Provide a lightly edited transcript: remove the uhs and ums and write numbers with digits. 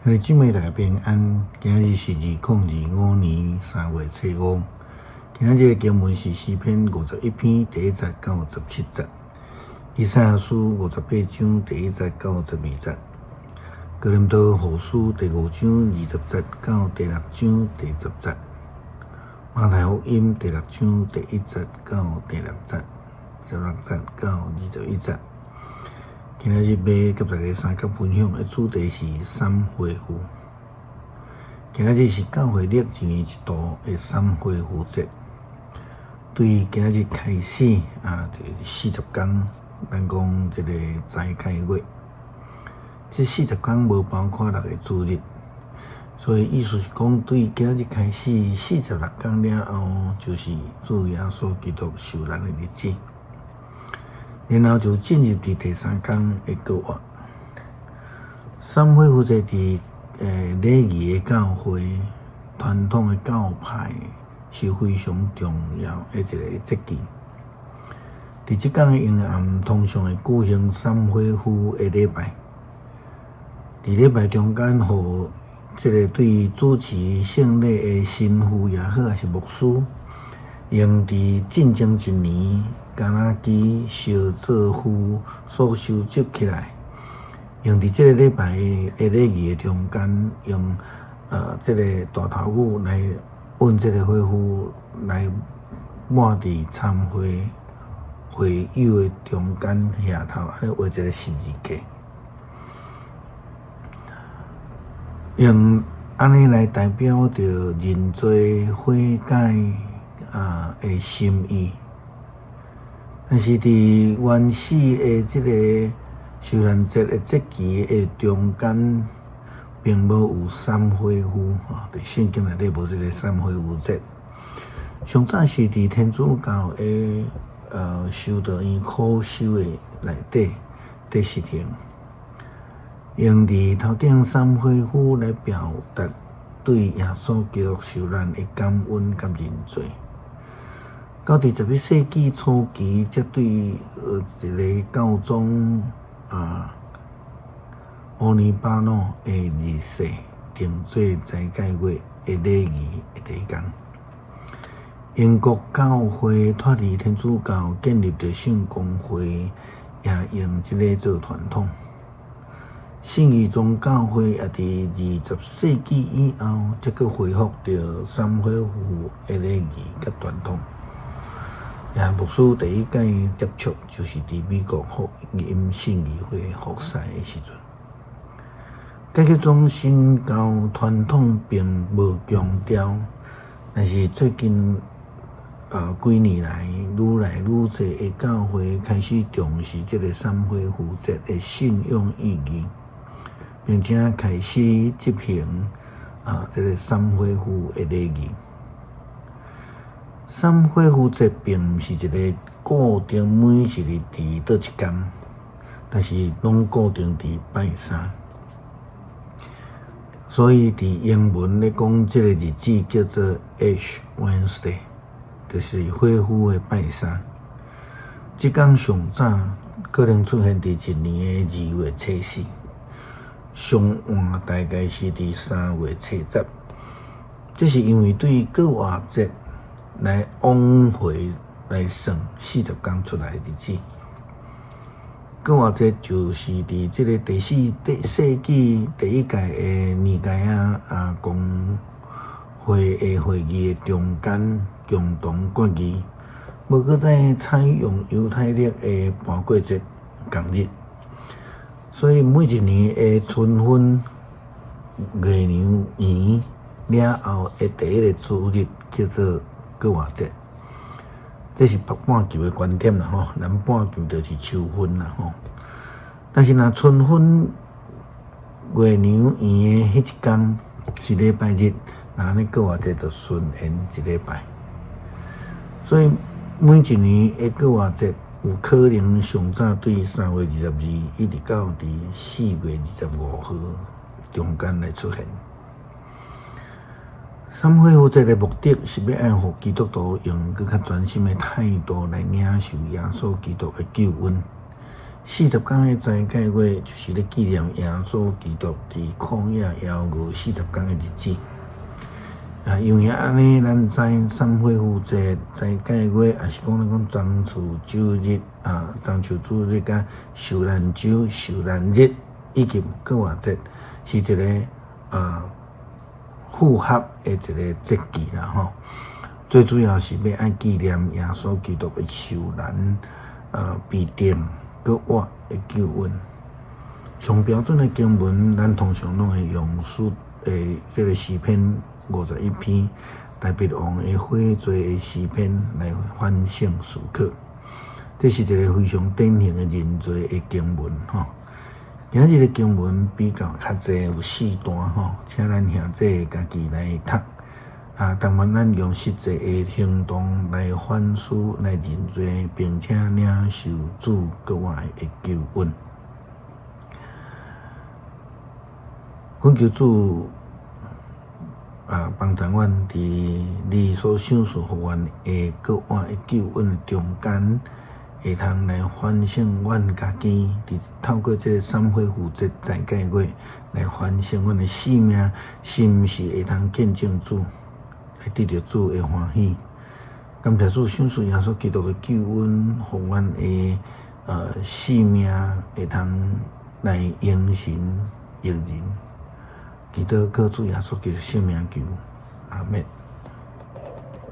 兄弟姊妹大家平安，今日是2025年3月初5。今仔日的經文是詩篇51篇第一節到17節，以賽亞書58章第一節到12節，哥林多後書第五章20節到第六章第10節，馬太福音第六章第一節到第六節，16節到21節。今仔日欲佮大家相佮分享的主題是捫火符。今仔日是教會曆一年一度的捫火符節。對今仔日開始啊，40工，咱講這個齋戒月。這四十工無包括六个主日，所以意思是講，對今仔日開始四十六工了後，就是主耶穌基督受難的日子。然後就進入佇第三工的過活。捫火符節佇禮儀的教會、傳統的教派是非常重要的一個節期。佇這工的昏暗，通常會舉行捫火符的禮拜。佇禮拜中間，予這个對主持聖禮的神父也好，抑是牧師，用佇進前一年橄欖枝燒做符所收集起來，用佇這个禮拜的禮儀的中間，用這个大頭拇來按這个火符來抹佇參會會友的中間額頭，按呢畫一个十字架，用按呢來代表著認罪悔改啊的心意。但是佇原始的這个受難節的節期的中間，並無有捫火符，吼，佇聖經內底無這个捫火符節。上早是佇天主教的修道院苦修的內底佇實行，用佇頭頂捫火符來表達對耶穌基督受難的感恩佮認罪。到佇11世紀初期，才對一个教宗啊烏爾巴諾的二世定做齋戒月的禮儀的第一工。英國教會脫離天主教，建立著聖公會，也用這个做傳統。信義宗教會也佇20世紀以後，才閣恢復著捫火符的禮儀佮傳統。也牧師第一擺接觸，就是佇美國福音信義會復賽的時陣。改革宗新教傳統並無強調，但是最近幾年來，愈來愈濟的教會開始重視這个捫火符節的信仰意義，並且開始執行啊這个捫火符的禮儀。捫火符節並毋是一个固定每一日佇佗一工，但是攏固定佇拜三。所以佇英文咧講，這个日子叫做 Ash Wednesday，就是火符的拜三。這工上早可能出現佇一年的2月初4，上晚大概是佇3月初10。這是因為對過活節來往回來算40工出來的日子。過活節就是佇這个第四世紀第一屆的尼該亞啊公會的會議的中間共同決議，無閣再採用猶太曆的盤過節仝日，所以每一年的春分月娘圓了後的第一个主日叫做過活節，這是北半球的觀點啦吼，南半球就是秋分啦吼。但是若春分月娘圓的彼一工是禮拜日，那按呢過活節就順延一禮拜。所以每一年的過活節有可能上早對3月22一直到佇4月25號中間來出現。捫火符節的目的是欲愛予基督徒用閣較專心的態度來領受耶穌基督的救恩，四十工的齋戒月，就是咧紀念耶穌基督佇曠野枵餓四十工的日子。啊，因為按呢，咱知三恢復節、齋戒月，抑是講咱講棕樹主日啊，棕樹主日佮受難週、受難日以及復活節，是一個符合的一個節期啦吼。最主要是欲愛紀念耶穌基督的受難、被釘、閣活的救恩。上標準的經文，咱通常攏會用詩的這个詩篇51篇，大衛王的悔罪的詩篇來反省思考。這是一个非常典型的認罪的經文吼。今仔日的經文比較較濟，有四段吼，請咱兄弟家己來讀。啊，當阮咱用實際的行動來反思、來認罪，並且領受主閣我的救恩。懇求主啊，幫助阮佇你所賞賜予阮的閣我的救恩的中間，會通來反省阮家己，佇透過這个三恢復節齋戒月來反省阮的生命，是毋是會通見證主，來得著主的歡喜。感謝主賞賜耶穌基督的救恩，予阮的生命會通來榮神益人。祈禱靠主耶穌基督聖名求，阿們。